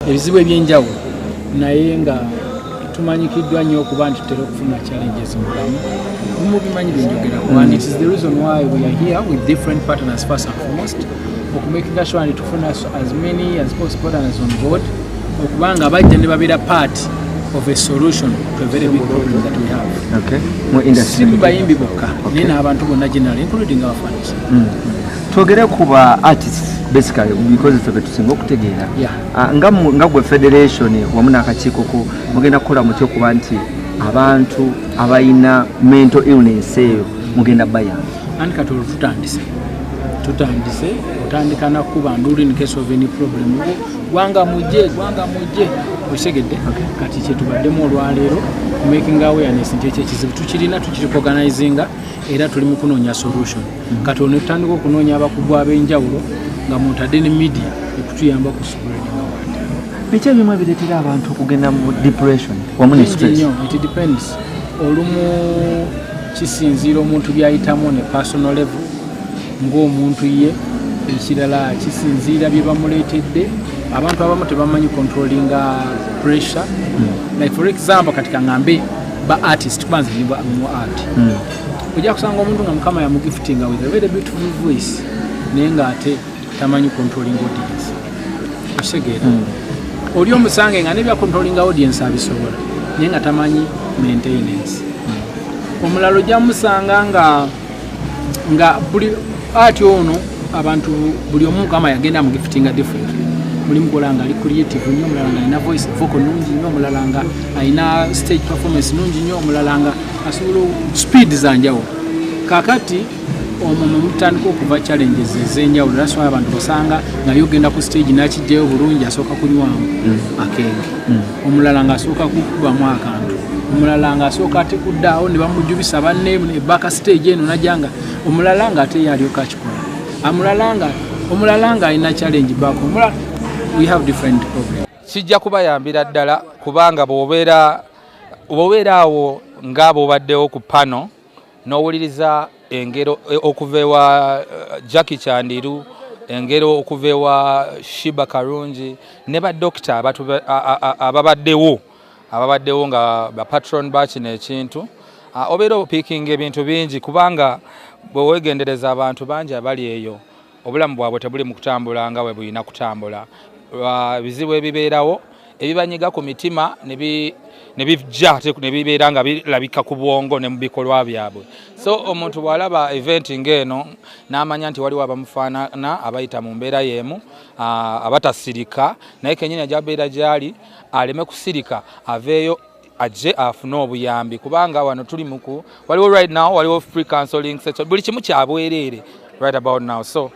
Ebizibu ebyenjawulo, naye nga tumanyikiddwa nnyo okuba nti tutera okufuna challenges mu bulamu. Mubimanyi byenjogerako, and it is the reason why we are here with different partners. First and foremost, okumakinga sure nti tufuna as many as possible partners on board, okubanga bajja ne babeera part of a solution to a very big problem that we have. Okay. Mu industry. Si bayimbi bokka, naye n'abantu bonna general, including our fans. Twogere ku ba artists basically, because ffe betusinga okutegeera. Ah, nga gwe federation wamu n'akakiiko ko, mugenda kukola mutya okuba nti abantu abalina mental illness eyo mugenda bayamba? Anti kati olwo tutandise otandika nakuba nduulu in case of any problem. Gwanga mujje, gwanga mujje, okitegedde? Kati kyetubaddemu olwaleero, making awareness nti ekyo ekizibu tukirina, tukirecognizinga, era tuli mu kunoonya solution. Kati ono tutandika okunoonya abakugu ab'enjawulo, nga muntadde ne media ekutuyamba ku spreading word. Biki ebimu ebireetera abantu okugenda mu depression wamu ne Bingi stress? nnyo. It depends. Olumu kisinziira omuntu byayitamu ne personal level ng'omuntu ye. Ekirala kisinziira bye bamuleetedde. Abantu abamu tebamanyi controllinga pressure. Like for example, kati kaŋŋambe ba artist, kuba nze ndi mu art, ojja kusanga omuntu nga Mukama yamugiftinga with a very beautiful voice, naye ng'ate tamanyi controlling audience, okitegeera? Oli omusange nga nebya controlling audience abisobola, naye nga tamanyi maintenance. Omulala ojja musanga nga buli ati ono abantu buli omu Mukama yagenda amugiftinga differently. Mulimu kola nga ali creative nnyo, omulala nga alina voice vocal nungi nnyo, omulala nga alina stage performance nungi nnyo, omulala nga asobola speed zanjawulo. Kakati omwo mwe mutandika okuva challenges ez'enjawulo. That's why abantu basanga nga ye ogenda ku stage n'akijjayo bulungi, asooka kunywamu akenge, omulala ng'asooka kukubamu akantu, omulala ng'asooka ate kuddaawo ne bamujubisa banne ebaka stage eno najanga, omulala ng'ate ye alyoka akikola, omulala ng'alina challenge back, omulala. We have different problems. Kijja kubayambira ddala, kubanga bw'obeera awo nga bw'obaddewo ku pano n'owuliriza engero okuva ewa Jackie Chandiru, engero okuva ewa Sheebah Karungi ne badokita ababaddewo nga bapatron ba kino ekintu, obeera opickinga ebintu bingi, kubanga bwe weegendereza abantu bangi abali eyo, obulamu bwabwe tebuli mu kutambula nga bwe bulina kutambula. Bizibu ebibeerawo ebibanyiga ku mitima ne bijja ate ne bibeera nga birabika ku bwongo ne mu bikolwa byabwe. So omuntu bw'alaba event ng'eno n'amanya nti waliwo abamufaanana abayita mu mbeera y'emu, abatasirika, naye kenyini ajja beera gy'ali aleme kusirika, aveeyo ajje afune obuyambi, kubanga wano tuli muku waliwo right now waliwo free counseling session, buli kimu kyabwereere right about now, so